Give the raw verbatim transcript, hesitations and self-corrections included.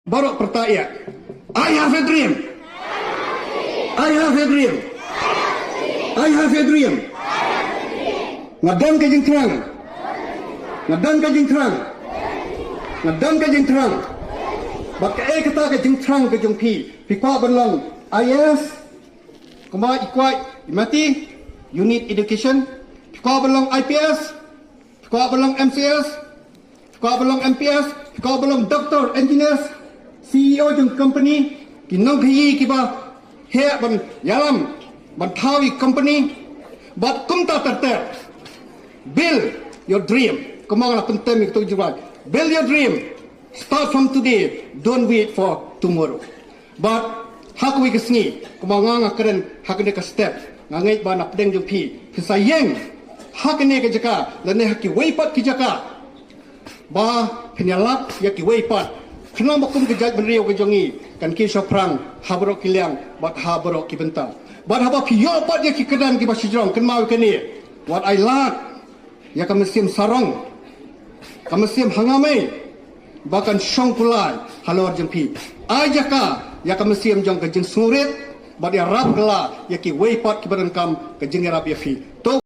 Baroh pyrta ïa. I have a dream. I have a dream. I have a dream. Nga don ka jingthrang. Nga don ka jingthrang. Nga don ka jingthrang. Bad kaei kata ka jingthrang ka jong phi? Phi kwah ban long I A S. Kumba i kwah i Mati, you need education. Phi kwah ban long I P S. Phi kwah ban long M C S. Phi kwah ban long M P S. Phi kwah ban long doctor, engineers, C E O jong company. Ki nongkhaïi kiba heh ban ïalam, ban thaw ïa company. Bad kumta ter ter. Build your dream. Kumba nga la pyntem ïa ka tu jubab. Build your dream. Start from today. Don't wait for tomorrow. Bad ha kawei ka sngi, kumba nga nga kren ha kane ka step, nga ngeit ba na pdeng jong phi, phin sa ïeng ha kane ka jaka lane ha kiwei pat ki jaka, ba phin ïalap ïa kiwei pat. Khnang ba kum ka jaitbynriew ka jong ngi kan khie shaphrang ha baroh ki liang bad ha baroh ki bynta. Bad haba phi ïoh pat ïa ki kyrdan kiba shajrong, kynmaw ïa kane, wat ai lad ïa ka mynsiem sarong, ka mynsiem hangamei, ba kan shong kulai halor jong phi. Ai jaka ïa ka mynsiem jong ka jingsngewrit bad ïarap kylla ïa kiwei pat kiba donkam ka jingïarap ïa phi. To